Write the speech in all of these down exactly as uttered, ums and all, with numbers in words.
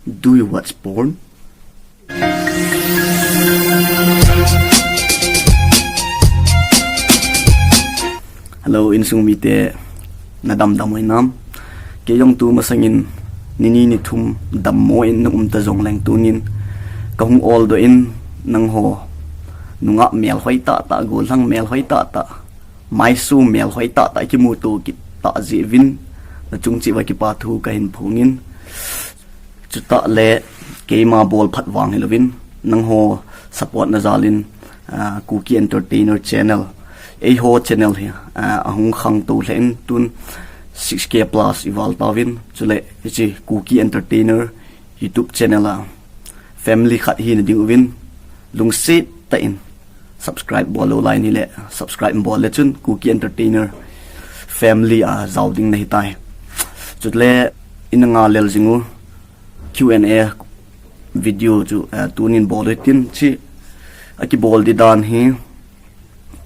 Do you watch porn? Hello, insung mite, na damdam oi nam? Kei jong tu masangin nini nithum dammo in na um ta jong leng tunin ka hung oldoh in nangho nungah melhoi tahtah, gollhang melhoi tahtah, maisu melhoi tahtah kimuto kit tah jeh uvin na chung cheh uva kipa thu ka hin phongin. Chutah le keima bol phat vang hilouvin nangho support na jalin, ah, Kuki Entertainer channel, eiho channel hi, ah, ahung khangtou lheh in tun six K plus i val tauvin, chule hiche Kuki Entertainer YouTube channel a family khat hina ding uvin lungset tah in subscribe bol lou lai nahile, subscribe bol le chun Kuki Entertainer family a jao ding nahitai. Chule ina ngalel jing u Q and A video chu, eh, tunin bol u hitin, hiche a kibol di dan hi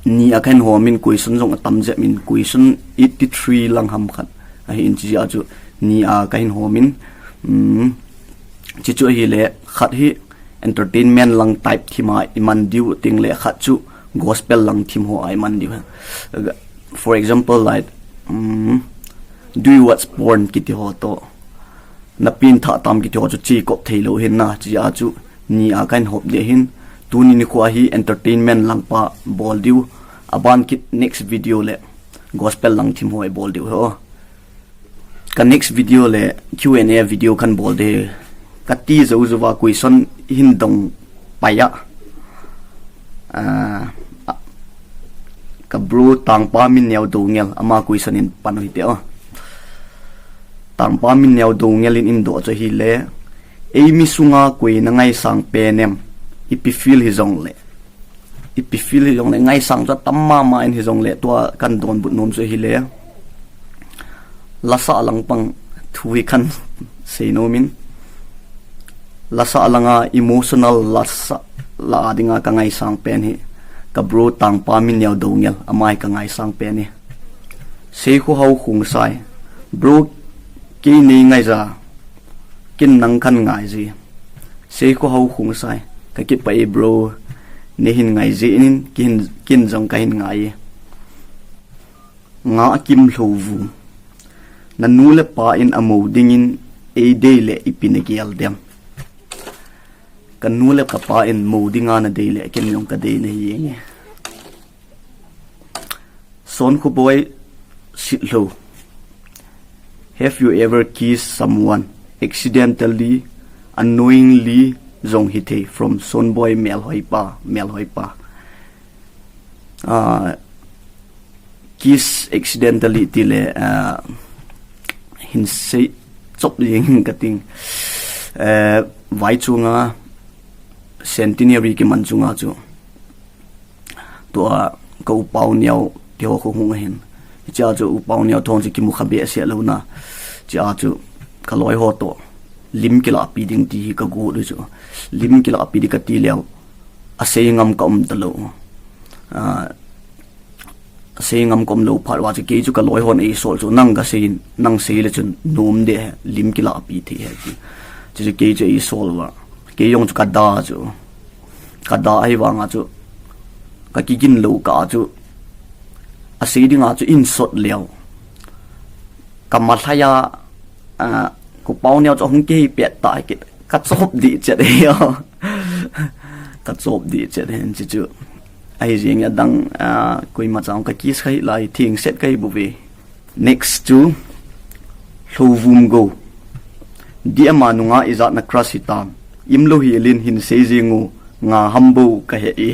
ni a ka hin hom in question jong atam jep in, question eighty three lang ham khat ahin, hiche a chu ni a ka hin hom in, um, hiche chu ahile khat hi entertainment lang type thim a i man diu teng le khat chu gospel lang thim ho a i man diu. For example, like, um, do you watch porn kiti ho toh, na pengthah tam kiti ho chu chekop thei lou hin na, hiche a chu ni a ka hin hom di ahin, tuni nikho a hi entertainment lang pa bol diu, aban kit next video le gospel lang thim ho i bol diu ho. Ka next video le Q and A video kan bol de. Ka ti jou jou va question hin dong pai a. Ah, ka bro Tangpa Minneo Doungel ama question in pan u hite o. Tangpa Minneo Doungel in eidoh chu ahile, eimi sunga koi na ngaisang pen em, ipi field hijongle. Ipi field hijongle, ngaisang chu atam mama in hijongle, tua kan donbut nom chu ahile, lasa lang pang thu hi kan sei nom in, lasa langa emotional lasa la a dinga ka ngaisang pen hi ka bro Tangpa Minneo Doungel, ama hi ka ngaisang pen hi. Seikhohao Khongsai, bro, kei nei ngaija, ken nang kan ngai ji. Seikhohao Khongsai, ka kipah e bro, nei hin ngai jeh in, ken, ken jong ka hin ngai e. Ngakim Lhouvum, na nu le pa in amou dingin eidei le ipi na gel dem? Ka nu le ka pa in mou dinga na dei le ken jong ka dei nahi jenge. Sonkhoboi Sitlhou, have you ever kissed someone accidentally, unknowingly jong hithei? From Sonboi Melhoipa, Melhoipa. Ah, kiss accidentally tile, ah, hin sei chop jeng ka ting. Eh, vai chunga centenary kiman chunga chu tua ka u Pauneo ti ho khu hung ahin. Hichea chu u Pauneo thong chu kimu kha behseh lou na. Hichea chu ka loi ho toh lim kilahpi ding ti hi ka got u chu. Lim kilahpi ding ka ti leu, asei ngam ka um talou. Ah, asei ngam ka um lou phat uva chu kei chu ka loi hon eisol chu, nang ka sei, nang sei le chun nom deh, lim kilahpi thei ahi ti. Chu chu kei chu eisol uva. Kei jong chu ka da chu. Ka da ahi vanga chu ka kigin lou kah chu, asei dinga chu einsot leu, ka malhai a, ah, ka u Pauneo chu ahung kihei pet tah kit, ka chop dih chet e. Ka chop dih chet e, hiche chu. Ahi jeng a dang, ah, koima cha ka kiss kha hih lai, thengset ka hi bouve. Next chu Lhouvum Go. D M a nunga ijat na crush hitam? Imlou hel in hin sei jeng o, nga ham bou ka he e.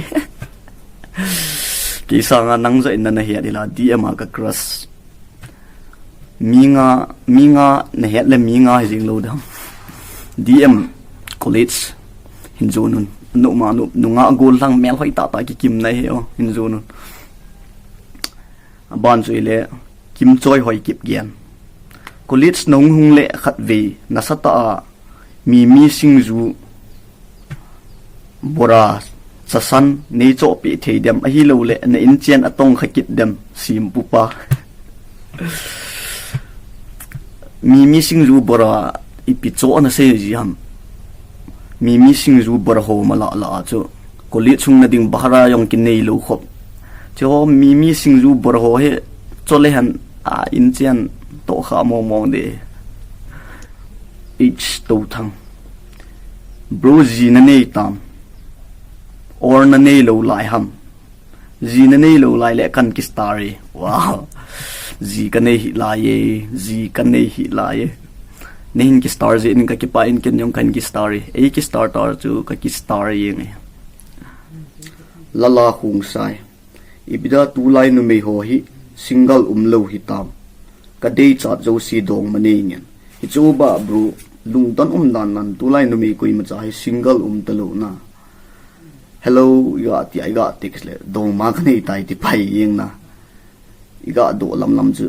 Kei sanga nang jat in na het hih la, D M a ka crush. Mi nga, mi nga na het le mi nga hi jeng lou dam. D M college hin jon un. Numa nu, nunga gollhang melhoi tahtah kikim na hi o, hin jon un. Aban chu ile, Kimchoihoikip Gen. College na hung hung le khatvei nasatah a Mimi singju, bora, chasan nei chohpeh thei dem, ahilou le na inchen atong kha kit dem, simpupa. Mimi singju, bora, ipi choh na sei ji ham? Mimi singju bor ho mala la chu. College sung na ding bahara jong kinei lou khop. Chu ho mimi singju bor ho hi chole han a in chen to kha mo mong de. H Touthang. Bro, ji na nei tam? Or na nei lou lai ham? Ji na nei lou lai le kan ki star e. Wow. Ji ka nei hi lai e, ji ka nei hi lai e. Nei hin ki star ji in ka kipa in ken jong kan ki star e. Ei ki star tar chu ka ki star e nge. Lala Khungsai. Ipi da tulai numei ho hi single um lou hi tam? Ka dei chat jouse dongma nei ngen. Hi chu ba bro, lungdon um dan nan tulai numei koima cha hi single um ta lou na. Hello, i ga ti, i ga text le, dongma ka nei tai ti pai jeng na. I ga do lam lam chu.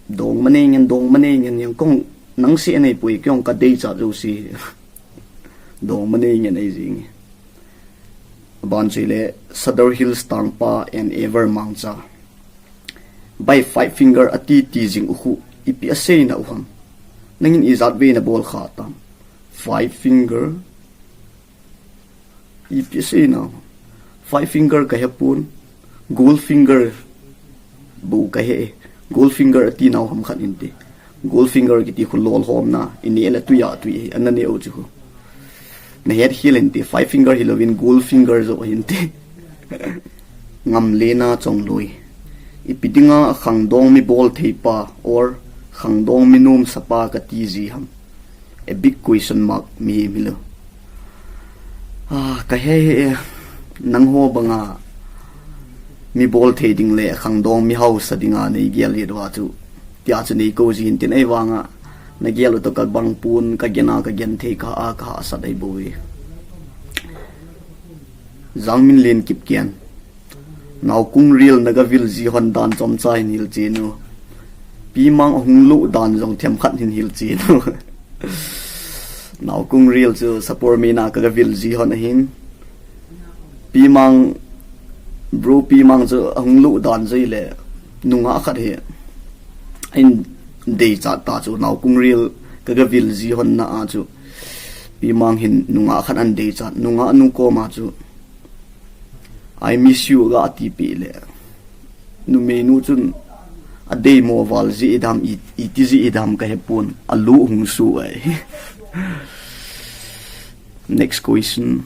Dongma nei ngen, dongma nei ngen, jeng kong nang se nei pui, kong ka dei chat jouse. Dongma nei ngen ei jing. Ban chu le, Sadar Hills Tangpa and Ever Mangcha. By five finger ati ti jing u khu, ipi a sei na u ham? Nangin i jat ve na bol kha tam? Five finger, ipi sei na? Five finger ka he pon, gold finger bu ka he. Gold finger ati nau ham khat inte. Gold finger kiti khu lol hom na, i ne le tui a tui, ana ne u chu khu. Na het hil inte, five finger hi louvin gold finger jo hinte. Ngam le na chong lui. Ipi dinga khangdong mi bol thei pa or khangdong mi nom sa pa ka ti ji ham? A big question mark mi mi lo. Ah, ka he he, nang ho banga mi bol thei ding le khangdong mi hausa dinga nei gel hi do a chu. Tia chu nei ko jin tin ei vanga na gel u to ka bang pun ka gena ka gen thei ka a ka sa dai bo e. Jangminlen Kipgen. Naokung ril na ga vil ji hon dan chomcha hin hil chenu. Pimang ahung lu dan jong themkhat hin hil chenu. Naokung ril chu support mi na ka ga vil ji hon ahin. Pimang, bro Pimang chu ahung lu dan joi le nunga khat hi. In dei chat ta chu naokung ril ka ga vil ji hon na a chu. Pimang hin nunga khat an dei chat, nunga nu koma chu. I miss you ga ti pi le. Numei nu chun a dei mo val ji i dam i, i ti ji i dam ka he pun a lu hung su ai. Next question.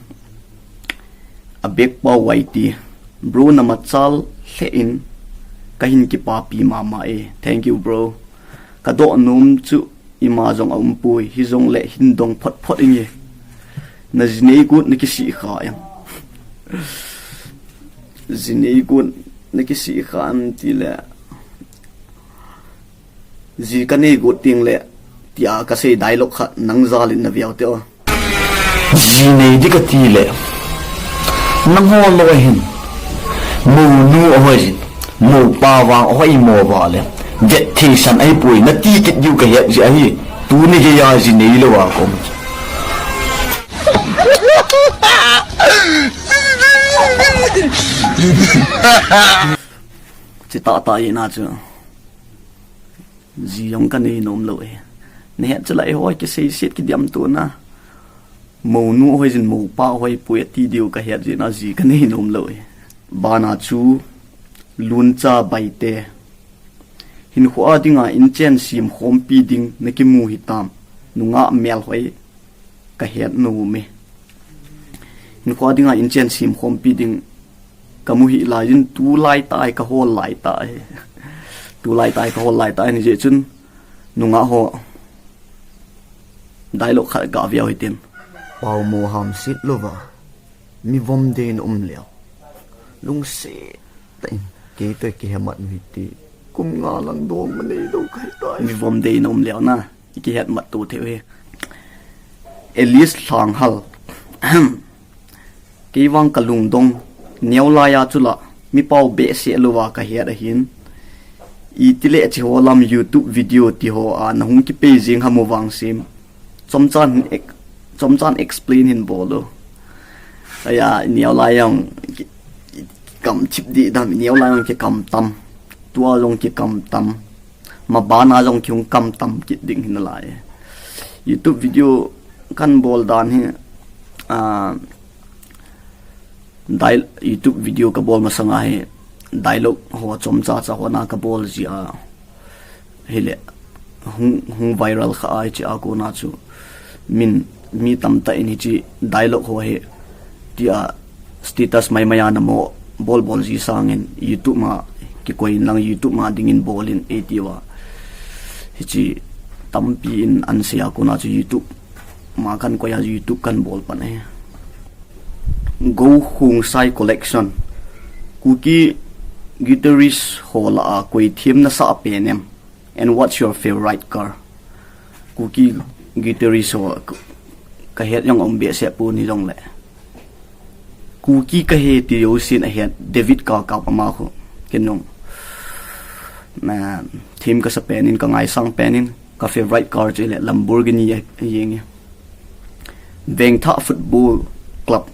A bek pa Y T. Bro na machal hle in ka hin kipa pi mama e. Thank you bro. Ka do nom chu ima jong a um pui, hi jong le hin dong phot phot inge. Na jinei gut na kisi kha em? Jinei gut na kisi kha em ti le. Ji ka nei gut ting le, tia ka sei dialogue khat nang jalin na viau te o. Ji nei di ka ti le. Nang ho lo hin. Mo nu a hoi jin. Mo pa vang a hoi mo va le. Jet thei san ai pui na ti kit diu ka het ji ahi. Tu ni ge ya ji nei lo a kom. Chi ta ta i na chu. Ji jong ka nei nom lo e. Na het chu lai hoi ki sei siet ki diam tu na. Mo nu hoi jin mo pa hoi pui a ti diu ka het jin a ji ka nei nom lo e. Bana chu Luncha Baite. Hin khua dinga in chen sim khompi ding na ki mu hi tam. Nunga mel hoi ka het nom e. Hin khua dinga in chen sim khompi ding ka mu hi lai jin tu lai tai ka hol lai tai. Tu lai tai ka hol lai tai ni je chun nunga ho. Dialogue khat ga viau hitin. Pau mo ham sit lova. Mi vom de in um leo. Lungset ta in. Kei to ki hemat mi ti. Kum nga lang dong ma nei lo kai tai. Mi vom de in um leo na. Ki het mat tu theu hi. Alice Lhanghal. Kei vang ka lungdong, neo lai a chu la, mi pau behseh lou a ka het ahin. I ti le chi ho lam YouTube video ti ho a, na hung ki pei jing ham u vang sim. Chomchan hin ek-, chomchan explain hin bol u. Aya, neo lai ang, ki, ki kam chip di dam, neo lai ang ki kam tam. Tua jong ki kam tam. Ma bana jong ki hung kam tam kit ding hin lai. YouTube video kan bol dan hi. Ah, dial-, YouTube video kabol masanga hi dialogue ho chomcha cha hona kabol jia. Hile hung, hung viral kha ai chi a kona chu min mi tamtah in hichi dialogue ho hi tia status maimai a namo bol bol ji sangin YouTube ma kikoi in lang YouTube ma dingin bol in e tia. Hichi tampi in an sei a kona chu YouTube ma kan koi a YouTube kan bol pan e. Go Khungsai Collection. Kuki guitarist ho lah a koi thim nasa pen em? And what's your favorite car? Kuki guitarist ho ka het jong um behseh pon hijongle. Kuki kahi ti jousen ahet David Kakap ama khu. Ken jong. Na, thim kasa pen in, kangaisang pen in, ka favorite car chu le Lamborghini a, a jeng e. Vengthah Football Club.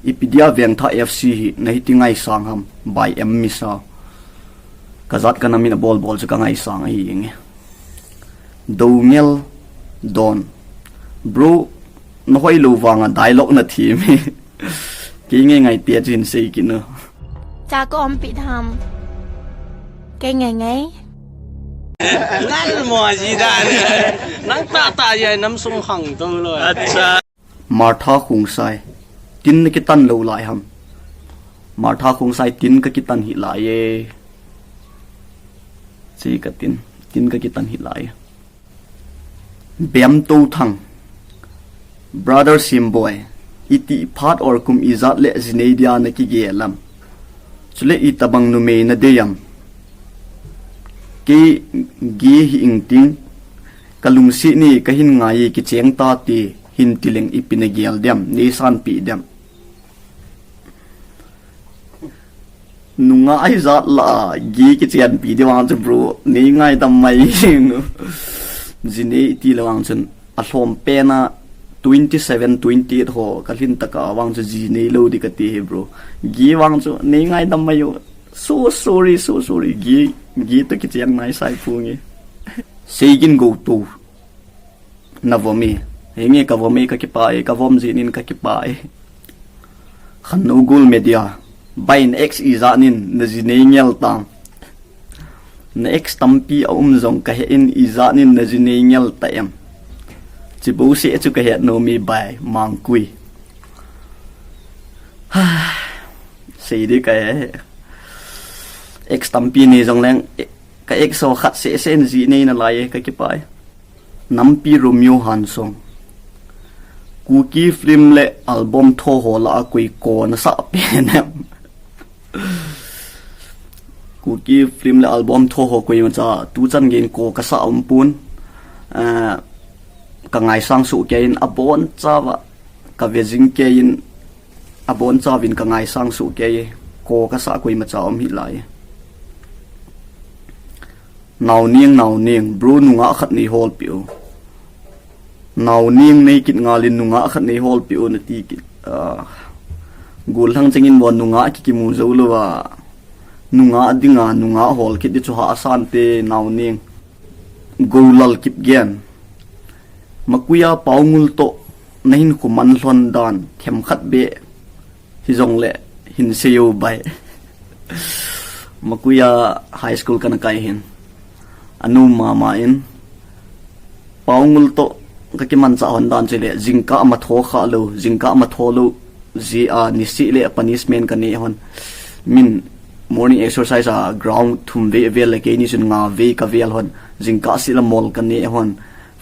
Ipi dia Vengthah F C hi nahiti ngaisang ham, by M Misa. Kajat kanam in abol bol chu kangaisang ahi jeng e. Dongel Don. Bro, nahoi lou vanga dialogue nathim e. Kei ngei ngai tia chin sei kit nu. Cha ko om pi tham. Kei ngei ngei. Ngal mo ji da ne. Nang ta ta ya nam sung hang to lo. Acha. Martha Khungsai. Tin na kitan lou lai ham? Martha Khungsai, tin ka kitan hi lai e. Chi ka tin. Tin ka kitan hi lai e. Bem Tou Thang. Brother Simboi, iti phat or kum ijat le jinei dia na kigel am? Chule itabang numei na dei am? Kei ge hi ing ting, ka lungsi ni ka hin ngai kicheng ta ti hin tileng ipi na gel dem, nei san pi dem. Nunga ai jat la, ge kichenpi di vang chu bro, nei ngaidam mai jing. Jinei ti le vang chun, alhom pen a twenty seven, twenty eight ho, ka lhin taka vang chu jinei lou di kati hi bro. Ge vang chu, nei ngaidam mai u. So sorry, so sorry. Ge, ge to kicheng nai sai pu nge. Seigin go to. Na vom e. Henge ka vom e, ka kipah e, ka vom jin in ka kipah e. Khan no gul media. Bai na ex ijat nin na jinei ngel tang. Na ex tampi a um jong ka he in ijat nin na jinei ngel ta em? Chi bo se chu ka he no mi bai mangkui. Sei di ka he. Ex tampi ni jong leng, e, ka ex ho khat se se in jinei na lai e, ka kipah e. Nampi Romeo Hansong. Kuki film le album tho ho la a koi ko na sa pen em? Kuki film le album tho ho koi macha tu chan gen ko ka sa um pun. Eh, ka ngaisang su ke in abon chawa ka vejing ke in abon chawin ka ngaisang su ke ko ka sa koi macha um hi lai. Nau ning, nau ning, bro nunga khat nei hol piu. Nau ning nei kit ngalin nunga khat nei hol piu na ti kit. Ah, gul thang chengin bo nunga ki kimu zo lo wa. Nunga dinga, nunga hol kit di chu ha asan te nau ning. Golal Kipgen. Makuya Paungul to na hin kuman hlon dan them khat be. Hijongle hin sei u bai. Makuya High School kana kai hin. Anu mama in. Paungul to ka kiman cha hon dan chile. Jingkah ma tho kha lo. Jingkah ma tho lo. Ji a ni si le punishment ka ne hon. Min morning exercise a ground thum ve vel le kei ni sun nga ve ka vel hon. Jingkah si la mol ka ne hon.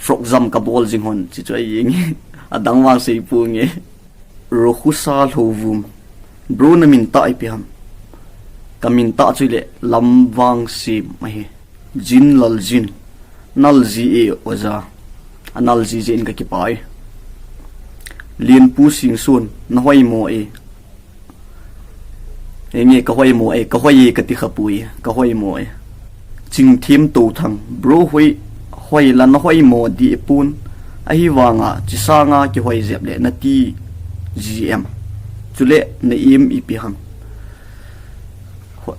Frog jump ka bol jing hon. Chi chu ai nge. Adang vang sei pu nge. Rokhusa Lhouvum. Bro na min ta ipi ham? Ka min ta chu le Lamvangsim ahi. Jin Laljin. Nalji e oja. A nalji je in ka kipah e. Lianpu Singsun. Na hoi mo e. Enge ka hoi mo e. Ka hoi e ka ti kha pu e. Ka hoi mo e. Chingthim Touthang, bro hoi, hoi la na hoi mo di pun. Ahivanga, chi sanga kihoi jep le na ti ji em. Chule na im ipi ham. Ho-,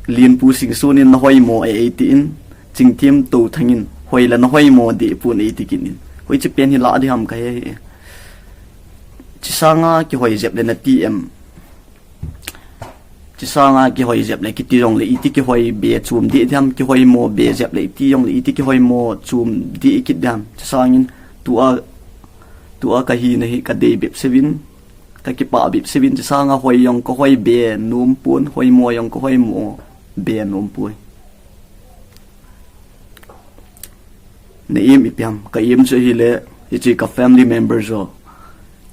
Lianpu Singsun in na hoi mo e ei ti in, Chingthim Touthang in, hoi la na hoi mo di pun ei ti kin in. Hoi chi pen hi la di ham ka he he. Chisanga kihoi jep le nati em? Chisanga kihoi jep le kiti jongle iti kihoi be chom dih diam, kihoi mo be jep le iti jongle iti kihoi mo chom dih kit diam? Chisangin tua, tua kahina hi kadei bep sevin, kakipah bep sevin, chisanga hoi jong kahoi be nom pon, hoi mo jong kahoi mo be nom poi. Na im ipi ham? Ka im chu hile, hiche ka family member jo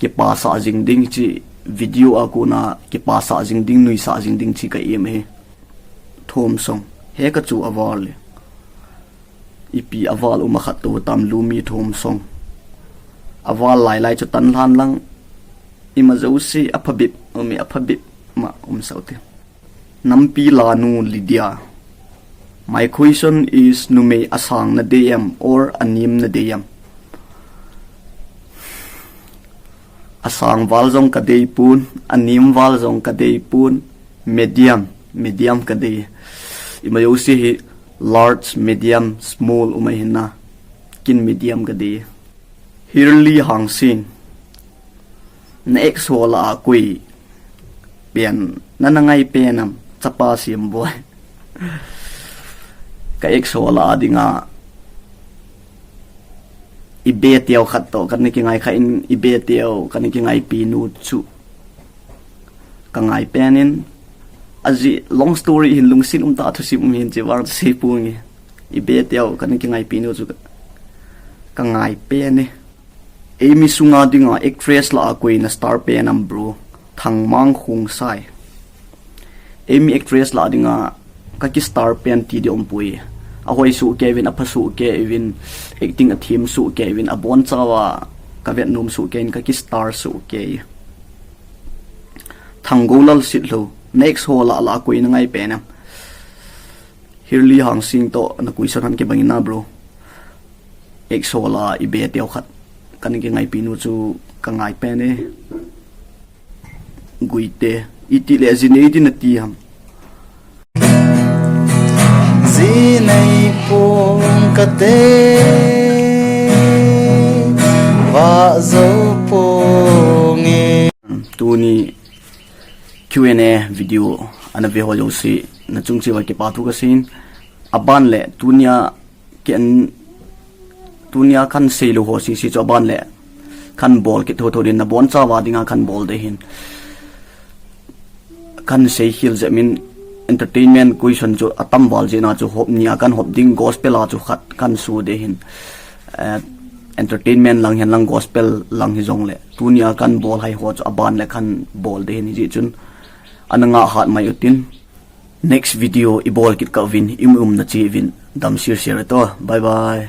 kipasah jing ding, hiche video a kona kipasah jing ding, nuisah jing ding chu ka im ahi. Thomsong. He ka chu aval le. Ipi aval um a khat to tam Lumi Thomsong. Aval lai lai chu tan lhan lang. Ima jouse aphabep, umi aphabep ma um sau te. Nampi Lanu Lydia. My question is, numei asang na dei em or anem na dei em? Asang val jong kadei pon, anem val jong kadei pon, medium, medium kadei. Ima jouse hi large, medium, small um ahi na. Kin medium kadei. Hirli Hangsing. Na ex ho lah a koi pen na na ngai pen am, chapa sim boi. Ka ex ho lah a dinga ibe teu khat to kana kingai kha in, ibe teu kana kingaipi nu chu ka ngai pen in. Aji long story hin lungset um tah thusim um hin chi vang sei pung e. Ibe teu kana kingaipi nu chu ka, ka ngai pen e. Eimi sunga dinga actress lah a koi na star pen am bro? Thangmang Khongsai. Eimi actress lah a dinga ka ki star pen ti ding um poi. Ahoi soh kei uvin, apha soh kei uvin, acting athem soh kei uvin, abon chawa ka vet nom soh kei in ka ki star soh kei. Thanggolal Sitlhou. Na ex ho lah lah a koi na ngai pen am? Hirli Hangsing to na question han kibang in na bro. Ex ho lah a ibe teu khat kana kingaipi nu chu ka ngai pen e. Guite. Iti le ji nei di nati ham? Ji nei pong kate, vah jou pong e. Tuni Q and A video ana ve ho jouse na chung cheh uva kipa thu kasei in. Aban le tunia ken, tunia kan sei lou ho sese chu aban le kan bol kit thotho ding, nabon chawa dinga kan bol ding ahin. Kan sei khel jep in, entertainment question chu atam val jeh na chu hop nia kan hop ding, gospel a chu khat kan so ding ahin. Eh, entertainment lang hen lang gospel lang hijongle tunia kan bol hai ho chu aban le kan bol ding ahin, hijeh chun ana ngah hat mai utin. Next video i bol kit kah uvin, i um um na cheh uvin, dam sir sir to. Bye bye.